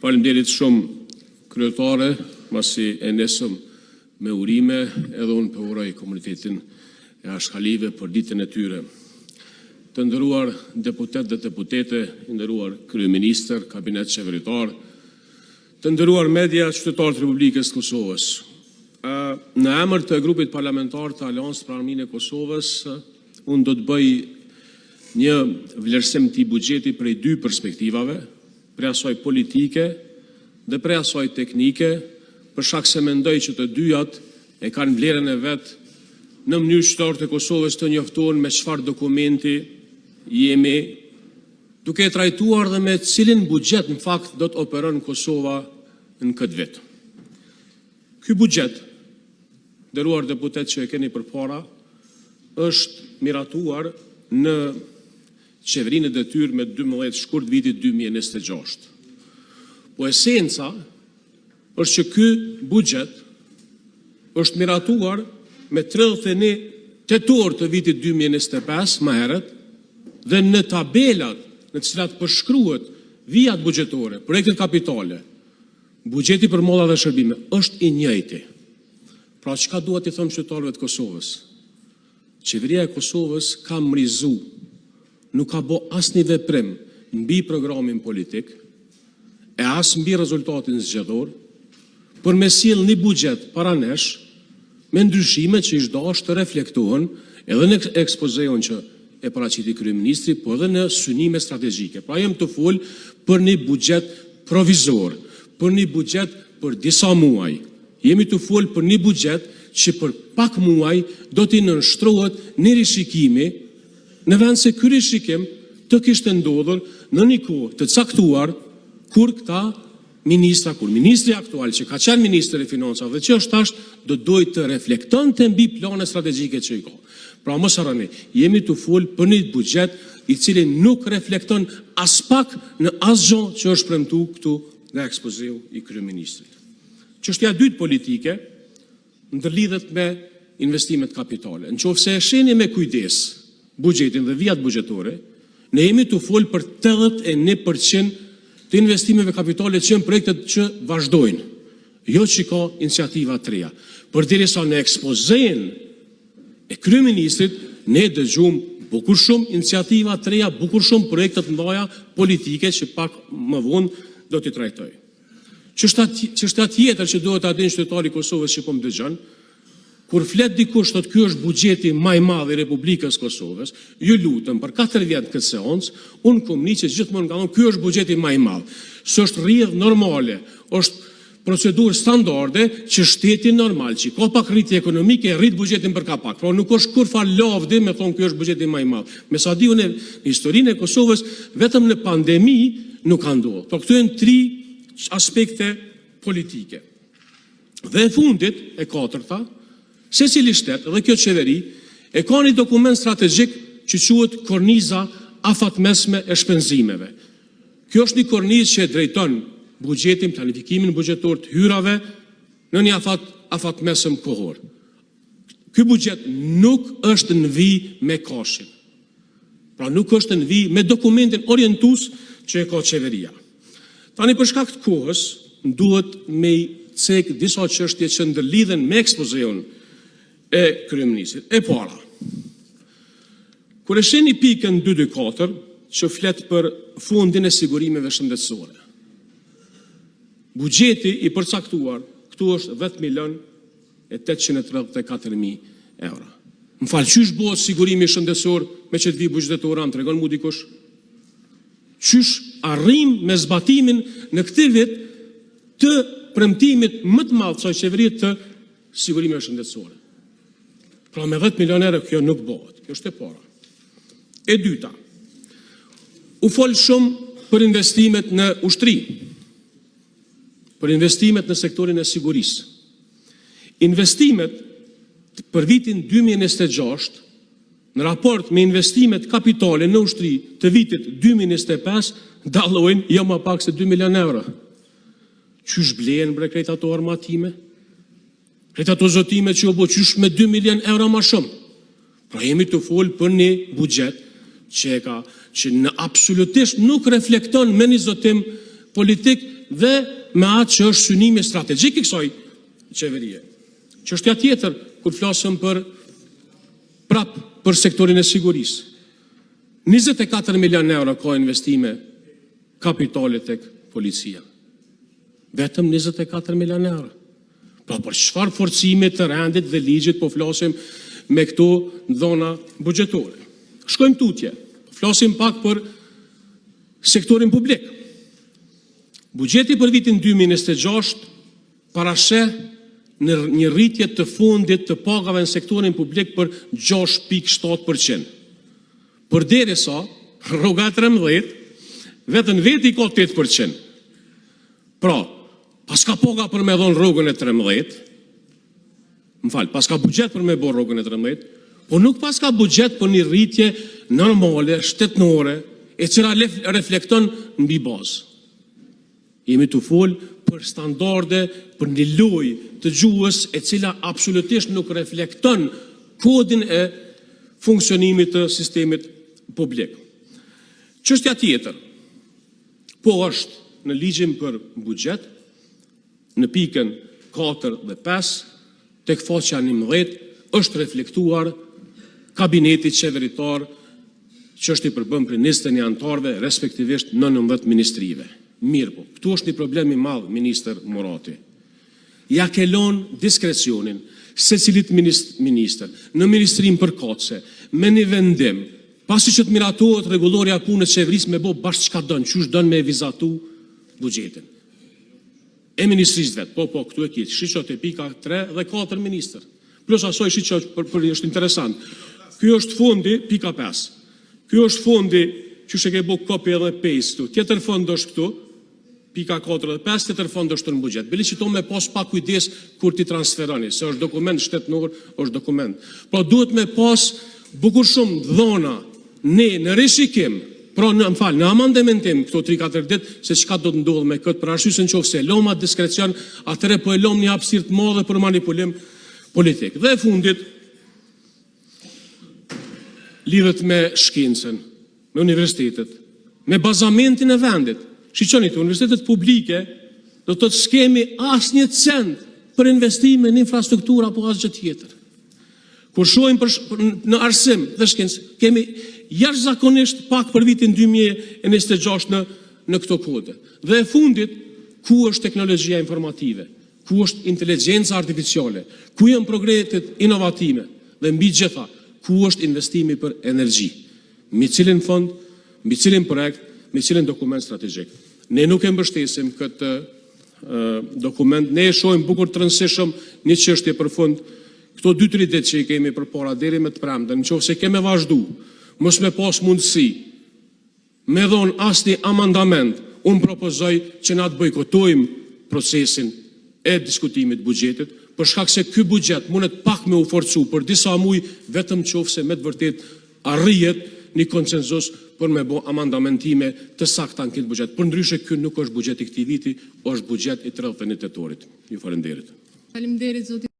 Faleminderit shumë, kryetare! Pasi e nisëm me urime, edhe unë po e uroj komunitetin e ashkalinjve për ditën e tyre. Të nderuar deputetë dhe deputete, I nderuar kryeministër, Kabinet qeveritar, Të nderuar media, Qytetarë të Republikës së Kosovës, Në emër të Grupit Parlamentar të Aleancës për Ardhmërinë e Kosovës, unë do të bëj një vlerësim të këtij buxheti prej dy perspektivave: prej asaj politike dhe prej asaj teknike, për shkak se mendoj që të dyja e kanë vlerën e vet në mënyrë që qytetarët e Kosovës të njoftohen me çfarë dokumenti jemi duke e trajtuar dhe me cilin buxhet, në fakt, do të operojë Kosova në këtë vit. Ky buxhet, të nderuar deputetë që e keni përpara, është miratuar në Qeverinë në detyrë më 12 shkurt të vitit 2026. Po esenca është që ky buxhet është miratuar më 31 tetor të vitit 2025, më herët, dhe në tabelat në të cilat përshkruhet vijat buxhetore, projektet kapitale, buxheti për mallra dhe shërbime është i njëjti. Pra, çka dua t'u them qytetarëve të Kosovës? Qeveria e Kosovës ka mrizuar, nuk ka bërë asnjë veprim mbi programin politik, e as mbi rezultatin zgjedhor për ta sjellë një buxhet para nesh me ndryshime që ishte dashur të reflektohen edhe në ekspozeun që e paraqiti kryeministri, por edhe në synimet strategjike. Pra, jemi duke folur për një buxhet provizor, për një buxhet për disa muaj. Jemi duke folur për një buxhet që për pak muaj do t'i nënshtrohet një rishikimi, në vend se ky rishikim të kishte ndodhur në një kohë të caktuar, kur këta ministra, kur ministri aktual që ka qenë ministër i Financave dhe që është tash, do të duhej të reflektonte mbi planet strategjike që i ka. Pra, mos harroni, jemi duke folur për një buxhet, i cili nuk reflekton aspak në asgjë që është premtuar këtu nga ekspozeu i kryeministrit. Çështja e dytë politike ndërlidhet me investimet kapitale. Në qoftë se e shihni me kujdes buxhetin dhe vijat buxhetore, ne jemi duke folur për 81% të investimeve kapitale që janë projekte që vazhdojnë, jo që ka iniciativa të reja. Përderisa në ekspozenë e kryeministrit ne dëgjuam bukur shumë iniciativa të reja, bukur shumë projekte të mëdha politike që pak më vonë do t'i trajtoj. Çështja tjetër që duhet ta dijë qytetari i Kosovës që po më dëgjon, kur flet dikush thotë ky është buxheti më i madh i Republikës së Kosovës, ju lutem për katër vjet në këtë seancë, unë kam dëgjuar që gjithmonë kanë thënë ky është buxheti më i madh. S'është rrjedhë normale, është procedurë standarde që shteti normal që ka pak rritje ekonomike, e rrit buxhetin për nga pak. Pra, nuk është kurrfarë lavdi të thuash ky është buxheti më i madh. Me sa di unë, në historinë e Kosovës, vetëm në pandemi nuk ka ndodhur. Pra, këto janë tri aspekte politike. Dhe, e fundit, e katërta, secili shtet dhe kjo Qeveri e ka një dokument strategjik që quhet Korniza Afatmesme e Shpenzimeve. Kjo është një kornizë që e drejton buxhetin, planifikimin buxhetor të hyrave në një afat afatmesëm kohor. Ky buxhet nuk është në vijë me KASH-in. Pra, nuk është në vijë me dokumentin orientues që e ka Qeveria. Tani, për shkak të kohës, më duhet t'i cek disa çështje që ndërlidhen me ekspozenë e kryeministrit. E para, kur e shihni pikën 224 që flet për fondin e sigurimeve shëndetësore, buxheti i përcaktuar këtu është 10 milionë e 834 mijë euro. Më fal, qysh bëhet sigurimi shëndetësor me këtë vijë buxhetore, a më tregon mua dikush? Qysh arrijmë me zbatimin në këtë vit të premtimit më të madh të kësaj qeverie të sigurimeve shëndetësore? Pra, me 10 milionë euro kjo nuk bëhet. Kjo është e para. E dyta, u fol shumë për investimet në ushtri, për investimet në sektorin e sigurisë. Investimet për vitin 2026 në raport me investimet kapitale në ushtri të vitit 2025 dallojnë jo më pak se 2 milionë euro. Qysh blihen bre krejt ato armatime? Krejt ato zotime që u bë, qysh me 2 milionë euro më shumë? Pra, jemi duke folur për një buxhet që e ka, që absolutisht nuk reflekton me një zotim politik. dhe me atë që është synimi strategjik i kësaj Qeverie. Çështja tjetër, kur flasim për prapë për sektorin e sigurisë, 24 milionë euro ka investime kapitale te policia, vetëm 24 milionë euro. Pra, për çfarë forcimi të rendit dhe ligjit po flasim me këto të dhëna buxhetore? Shkojmë tutje, flasim pak për sektorin publik. Buxheti për vitin 2026 parasheh një rritje të fondit të pagave në sektorin publik për 6,7%. Përderisa rroga e 13-të vetëm në veti i ka 8%. Pra, paska paga për ta dhënë rrogën e 13-të, më fal, paska buxhet për ta bërë rrogën e 13-të, por nuk paska buxhet për një rritje normale shtetërore, e cila reflekton mbi bazë. Jemi duke folur për standarde, për një lojë të gjuhës, e cila absolutisht nuk reflekton kodin e funksionimit të sistemit publik. Çështja tjetër, po është në Ligjin për buxhet, në pikën 4 dhe 5, te faqja 11 është reflektuar kabineti qeveritar që është i përbërë prej 21 anëtarëve, respektivisht 19 ministrive. Mirëpo, këtu është një problem i madh, ministër Murati. Ia ke lënë diskrecionin secilit ministër në ministrinë përkatëse, me një vendim, pasi që të miratohet Rregullorja e Punës së Qeverisë, të bëjë bash çka do, qysh do ta vizatojë buxhetin e ministrisë së vet. Po, po, këtu e ke. Shiko te pika 3 dhe 4, ministër! Plus asaj, shiko, është interesant. Ky është fondi, pika 5. Ky është fondi qysh e ke bërë copy edhe paste këtu. Tjetër fond është këtu, pika 4 dhe 5, tjetër fond është në buxhet. Bile qëto të keni pak kujdes kur t'i transferoni, se është dokument shtetëror, është dokument. Pra, duhet pasur bukur shumë të dhëna ne në rishikim, pra më fal, në amendamentim këto 3-4 ditë se çka do të ndodhë me këtë, për arsye se në qoftë se e lëmë atë diskrecion, atëherë po e lëmë një hapësirë të madhe për manipulim politik. Dhe, e fundit, lidhet me shkencën, me universitetet, me bazamentin e vendit. Shikoni, te universitetet publike do të thotë s'kemi asnjë cent për investime në infrastrukturë apo asgjë tjetër. Kur shohim në arsim dhe shkencë, kemi jashtëzakonisht pak për vitin 2026 në këto kode. Dhe, e fundit, ku është teknologjia informative? Ku është inteligjenca artificiale? Ku janë progreset inovative? Dhe, mbi të gjitha, ku është investimi për energji? Mbi cilin fond, mbi cilin projekt, mbi cilin dokument strategjik? Ne nuk e mbështesim këtë dokument. Ne e shohim bukur të rëndësishëm një çështje për fund. Këto dy-tri ditë që i kemi përpara deri më të premten, në qoftë se do të vazhdohet të mos ketë mundësi të japim asnjë amendament, unë propozoj që ne të bojkotojmë procesin e diskutimit të buxhetit, për shkak se ky buxhet mund pak të forcohet për disa muaj, vetëm në qoftë se me të vërtetë arrihet një konsensus për të bërë amendamentime të sakta në këtë buxhet. Përndryshe, ky nuk është buxhet i këtij viti, është buxhet i 31 tetorit. Faleminderit! Faleminderit, zoti